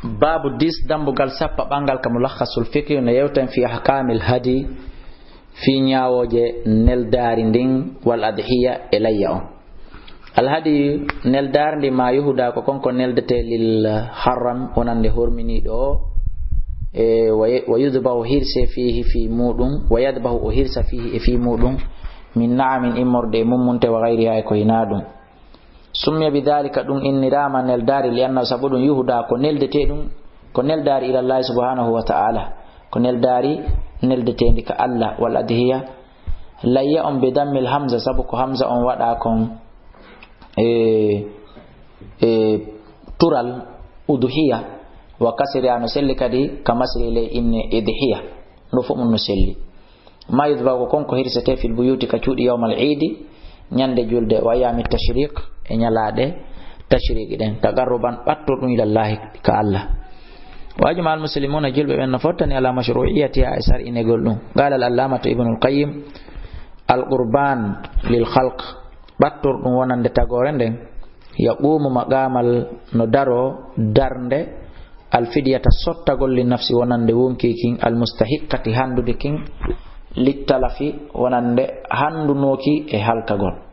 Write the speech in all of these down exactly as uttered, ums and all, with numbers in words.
Baabu dis, dambugal sappo ɓanngal ka Mulakhasul Fiqhi, no yewten fi ahkamil hadi, fi ñaawooje neldaari ndin, wal adhiya, e layya on. Al hadi, neldaari ndi, ma yuhuda, ko kon ko neldetee lil harram, wonande horminiiɗo o, e wa, wa yudbahu, hirse fiihi, fi muɗum, wa yadbahu, o hirsa fiihi, e fi muɗum, min na'amin, immorde e mummunte, wa ghayriha, e ko hinaa ɗum. Summiya bi dhalika, ɗum inniraama neldaari, li annahu, sabu ɗum, yuhuda, ko neldetee ɗum, ko neldaari ilallahi subhanahu wa ta'ala, ko neldaari neldeteendi ka Allah, wal adhiya, layya on, bi dammil hamza, sabu ko hamza on waɗa kon e, e tural udhiya, wa kasriha, no selli kadi ka masri ley inne idhiya, ɗo fof mun no selli. Ma yudbahu, ko kon ko hirsetee, fil buyuti, ka cuuɗi, yawmal iidi, ñande julde, wa ayami tashriq, e ñalaaɗe tashriqi ɗen, taqarruban, ɓattorɗum, ilallahi, ka Allah. Wa ajma al muslimuna, julɓe ɓen no fottani, ala mashru'iyatiha, e sar'inegol ɗum. Qala al allamatu Ibnul Qayyim, al qurban lil khalq, ɓattorɗum wonande tagoore nden, yaqumu maqamal, no daro darnde, al fidyata, sottagol, li nafsi, wonande wonkii kin, al mustahiqqati, handude kin, littalafi, wonande handunooki e halkagol.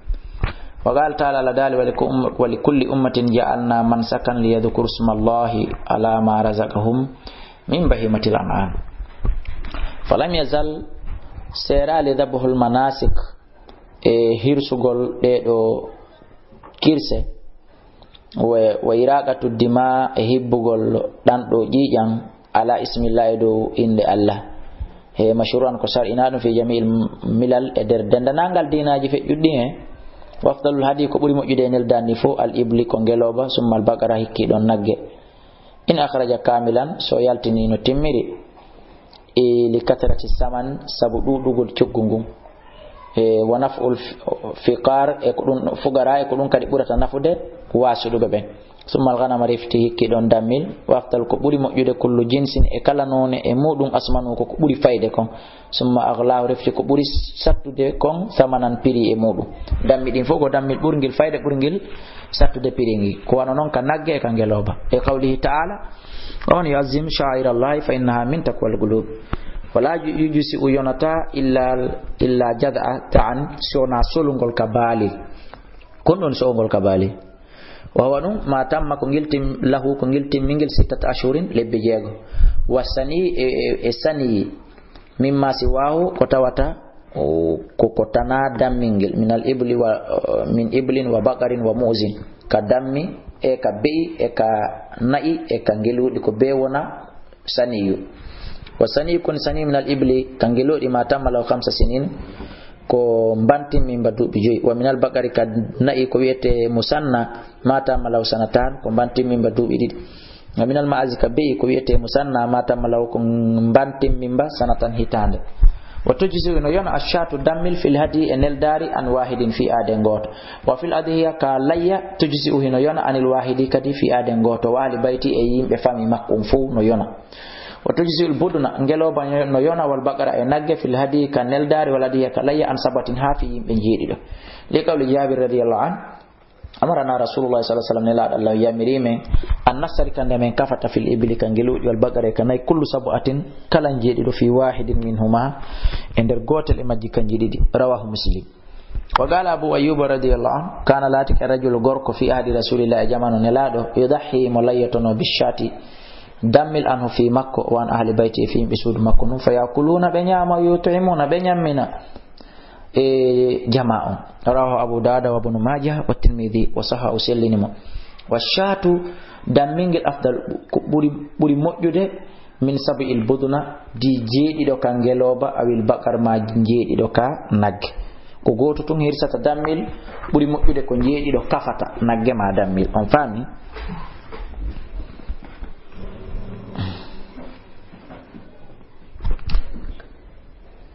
Wa qala ta'ala, Allah daali, wa li ku-, um-, wa li kulli ummatin ja'alna mansakan liyadhkuru smallahi ala ma razaqahum min bahimatil an'am. Falam yazal, seeraali, dhabhul manasik, e hirsugol ɗee ɗoo kirse, wa, wa iraqatu dima, e hibbugol ɗan ɗoo ƴiiƴan, ala ismillahi, dow innde Allah. He mashru'an, ko sar'inaa ɗum, fi jami'il milal, e nder denndanangal diinaaji feƴƴuɗi ɗin he. Wa afdalul hadi, ko ɓuri moƴƴude e neldaari ndi fof, al ibli, ko ngelooba, summa al baqara, hikki ɗon nagge. In akhraja kamilan, so yaltini no timmiri, e li kathrati saman, sabu ɗuuɗugol coggu ngun. E wa naf'ul f-, fiqar, e ko ɗum fugara, e ko ɗum kadi ɓurata nafude waasuɗuɓe ɓen. Summa al ghanama, refti hikki ɗon dammil, wa afdal, ko ɓuri moƴƴude, kullu jinsin, e kala noone e muɗum, asmanu, ko ko ɓuri fayde kon. Summa aghlahu, refti ko ɓuri sattude kon, samanan, piri e muɗum. Dammi ɗin fof ko dammil ɓurngil fayde, ɓurngil sattude piri ngi. Ko wano non ka nagge e ka ngelooba. E qawlihi ta'ala, wa man yu'azzim sha'aira Allahi fa innaha min taqwal qulub. Wala yu-, yujzi'u, yonata, illa, illa jad'a ta'an, si wona solungol ka baalil. Kon ɗon so'ungol ka baalil. Wa huwa ɗum, ma tamma, ko ngil tim-, lahu, ko ngil timmingil, sittata ashhurin, lebbi jeego. Wa sani, e, e, e sani, mimma siwahu, ko tawata, o, ko, ko tanaa dammingel, minal ibli wa, min iblin wa baqarin wa mu'zin, ka dammi, e ka be'i, e ka na'i, e ka ngeluuɗi, ko bee wona saniyu. Wa saniyu, kon saniyu, minal ibli, ka ngeluuɗi, ma tamma lahu khamsa sinin, ko mbantimmi mba duuɓi joyi. Wa minal baqari, ka na'i, ko wi'etee musanna, ma tamma lahu sanatan, ko mbantimmi mba duuɓi ɗiɗi. Wa minal ma'azi, ka be'i, ko wi'etee musanna, ma tamma lahu, ko mbantimmi mba sanatan, hitaande. Wa tujzi'u, no yona, ashatu, dammil, fil hadi, e neldaari, an wahidin, fii aaden gooto. Wa fil adhiya, ka layya, tujzi'u, hino yona, anil wahidi, kadi fii aaden gooto, wa ahli bayti, e yimɓe fami makko on fow no yona. Wa tujzi'ul budna, ngelooba no yona, wal baqara, e nagge, fil hadi, ka neldaari, wal adhiya, ka layya, an sabatin, haa fii yimɓe njeeɗiɗo. Li qawli Jabir radiyallahu anhu, amarana Rasulullah sallallahu alaihi wasallam, Nelaaɗo Allah yamiri men, an nastarika, nde men kafata, fil ibli, ka ngeluuɗi, wal baqara, ka na'i, kullu sab'atin, kala njeeɗiɗo, fi wahidin minhuma, e nder gootel e majji kanji ɗiɗi. Rawahu Muslim. Wa qala Abu Ayyuba radiyallahu anhu, kana, laatike, rajulu, gorko, fi ahdi Rasulillah, e jamanu Nelaaɗo, yudahhi, mo layyotono, bishati, dammil, anhu, fi makko, wa an ahli bayti, e fi yimɓe suudu makko ndun, fa yakuluna, ɓe ñaama, yut'imuna, ɓe ñammina. E jamaa on. Rawahu Abu Dawuda wa Ibnu Maaja wa Tirmidi wa sahhahu, o sellini mo. Wa shaatu, dammingel, afdal, ko ɓuri, ɓuri moƴƴude, min sab'il budna, di jeeɗiɗo ka ngelooba, awil baqar, ma jeeɗiɗo ka nagge. Ko gooto tun hirsata dammil, ɓuri moƴƴude ko jeeɗiɗo kafata nagge ma dammil. On faami?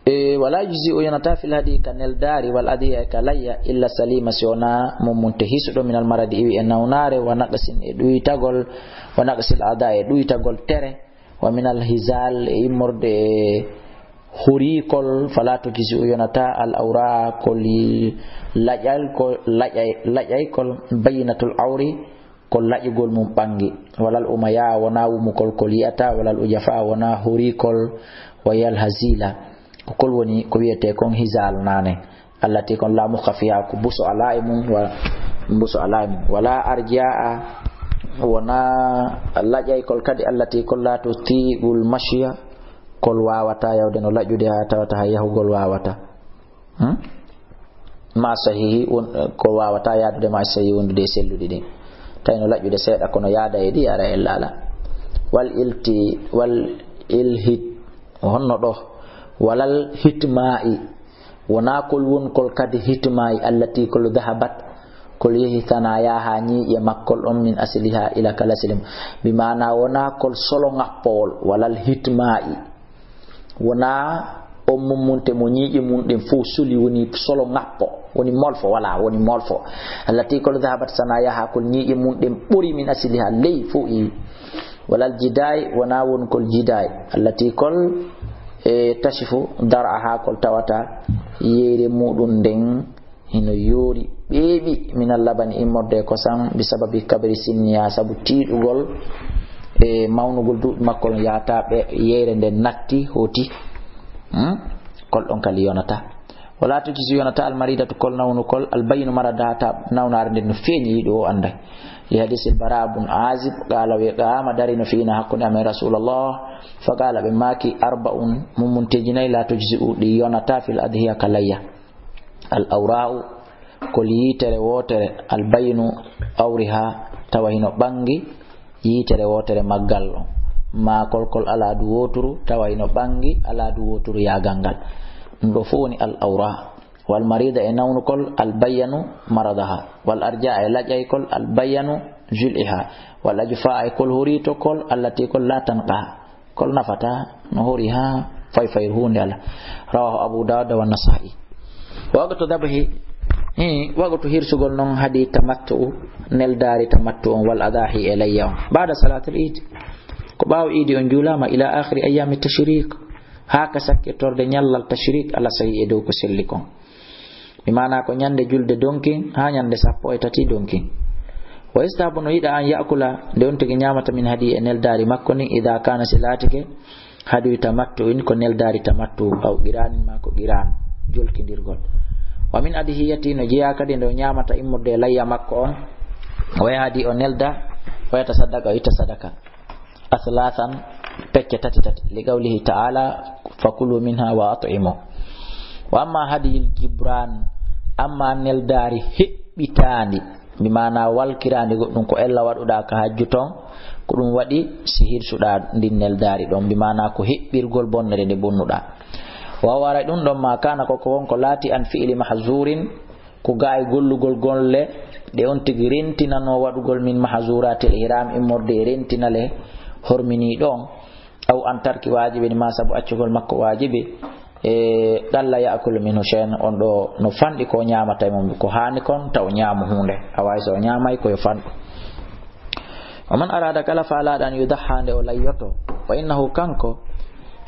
E, wala yujzi'u, yonata, fil hadi, ka neldaari, wal adhiya, e ka layya, illa salima, si wonaa mummunte hisuɗo, minal maradi, iwi e nawnaare, wa naqsin, e ɗuytagol, wa naqsil ada, e ɗuytagol tere, wa minal hizal, e immorde e horiikol, fala tujzi'u, yonata, al awra, ko li-, laƴal, ko laƴay-, laƴaykol, bayyinatul awri, kol laƴugol mum ɓangi. Walal umaya wona wumukol kol yi'ata, walal ujafa wona hurikol, wayal hazila. Ko kol woni ko wiyete kon hizal nane. Allati kon la mukha fiha, ko buso ala e mum, wa-, buso ala e mum. Wala arja'a, wona laƴaykol kadi, allati kon la tuti'ul mashya, kol wawata yawde no laƴude ha tawata hay yahugol wawata. Hmm? Ma sahihi, won, ko wawata yaadude ma sahihi wondude e selluɗi ɗin. Tawi no laƴude seeɗa kono yaada e ɗi ara e laala. Wal ilti, wal ilhit, honno ɗo? Walal hitma'i, wona kol wonkol kadi hitma'i, allati kol dahabat, kol yehi sanaya ha ñiiƴe makkol on min asliha ila kalasilum. Bi maana wona kol solo ngappowol, walal hitma'i. Wona on mummunte mo ñiiƴe mum ɗen fof suli woni solo ngappo, woni molfo, wala woni molfo. Allati kol dahabat sanaya ha kol ñiiƴe mum ɗen ɓori min asliha ley fof i. Walal jidai, wona won kol jidai. Allati kol, e, tashifu dar'aha kol tawata yeyre muɗum nden hino yoori ɓeeɓi minal labani immorde e kosam bi sababi kabri sinniya sabu tiiɗugol e mawnugol duuɓi makko on yaata ɓe yeyre nden natti hoti. Hmm? Kol ɗon kali yonata. Wala tujzi yonata al maridatu kol nawnu kol al bayinu marada ta nawnaare nden no feeñi yiɗo o anday. Li hadisil bara bun azib qala wi qama darino fiina hakkunde amen rasulallah fa qala ɓe maaki arba'un mummunteji nayi la tujzi u ɗi yonata fil adhiya ka layya. Al awra'u kol yitere wotere al bayinu awriha tawa hino ɓangi yitere wotere maggal on ma kolkol aladu woturu tawa hino ɓangi aladu woturu yagal ngal. Ɗum ɗo fof woni al awra. Wal marida e nawnukol al bayanu maradaha wal arja e laƴaykol al bayanu jul'iha wal ajfa e kol horitokol allati kol la tanqa kol nafata no hori ha fayfayru hunde ala. Rawahu abu dawud wa nasa'i. Waqtu dabhi, hi waqtu hirsugol non hadi tamattu neldari tamattu on wal adahi e layya on ba'da salatil eid ko ɓaawo idi on julama ila akhiri ayyami tashrik ha ka sakkitorde ñallal tashrik ala sahi e dow ko selli kon. Mi maana ko ñande julde donkin ha ñande sappo e tati donkin. Wa istahabu no yiɗa an yakula nde on tigi ñamata min hadi e neldari makko ndin ida kana si laatike hadi tamattu in ko neldari tamattu aw qiranin ma ko qiran jolkindirgol. Wa min adhiyati no jeya kadi nde o ñamata immorde e layya makko on o yahadi o nelda o yata sadaka o itta sadaka. Aslasan pecce tati tati li qawlihi ta'ala fakulu minha wa at'imu. Wa amma hadiyul jibran amma neldari heɓɓitandi bi maana walkirandi goɗɗum ko ella waɗuɗa ka hajju ton ko ɗum waɗi si hirsuɗa ndin neldari ɗon bi maana ko heɓɓirgol bonnere nde bonnuɗa. Wa wara ɗum ɗon ma kana koko won ko laati an fi'li mahzurin ko ga e gollugol golle ɗe on tigi rentinano waɗugol min mahzuratil ihram immorde e rentinale horminiɗo on aw an tarki wajibi ma sabu accugol makko wajibi e qalla ya'kulu minhu shay'an on ɗo no fanɗi ko ñamata e mum ko hani kon taw ñamu hunde a wawi so o ñamay koyo fanɗu. Wa man arada kala falaɗo an yudaha nde o layyoto fa innahu kanko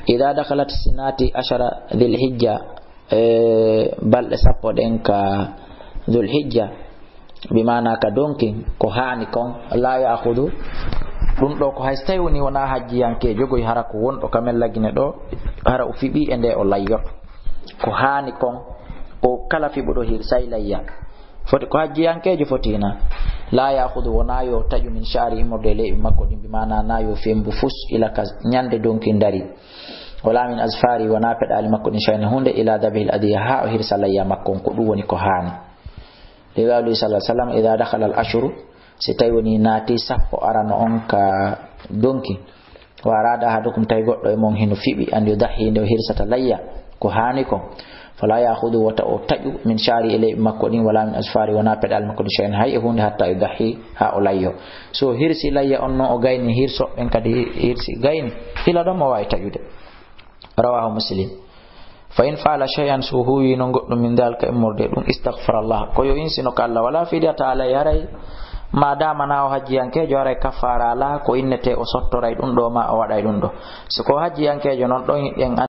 ida dakhalat sinati ashara dhil hijja e balɗe sappo ɗen ka dhul hijja bi maana ka donkin ko hani kon la ya'khudhu ɗum ɗo ko hay so tawi woni wona hajjiyankejo goy hara ko wonɗo ka men lagine ɗo hara o fiɓi e nde o layyoto ko hani kon o kala fiɓuɗo hirsay layya foti ko hajjiyankejo fotina la ya'khudhu wona yo taƴu min sha'ri immorde e leyɓe makko ɗin bi maana na yo fembu fus ila ka ñande donkin dari. Wala min azfari wona peɗali makko ɗin shayna hunde ila dabihil adiya ha o hirsa layya makko on ko ɗum woni ko hani. Li qawli sallallahu alaihi wasallam ida dakhala al ashuru si tawi woni naati sappo arano on ka donki wa arada ahadukum tawi goɗɗo e mon hino fiɓi an yudahi nde o hirsata layya ko hani kon fala ya'khudhu wota o taƴu min sha'ri e leyɓe makko ɗin wala min azfari wona peɗal makko ɗin shay'an hay e hunde hatta yudahi ha o layyo. So hirsi layya on non o gayni hirsoɓen kadi hirsi gayni hila ɗon mo wawi taƴude. Rawahu muslim. Fa in fa'ala shay'an so huwi non goɗɗum min dalika immorde ɗum istaghfara Allah ko yo insino ka Allah wala fidyata alay haray ma dama na o hajjiyankejo haray kaffara ala ko innete o sottoray ɗum ɗo ma o waɗay ɗum ɗo. So ko hajjiyankejo non ɗon hiɗen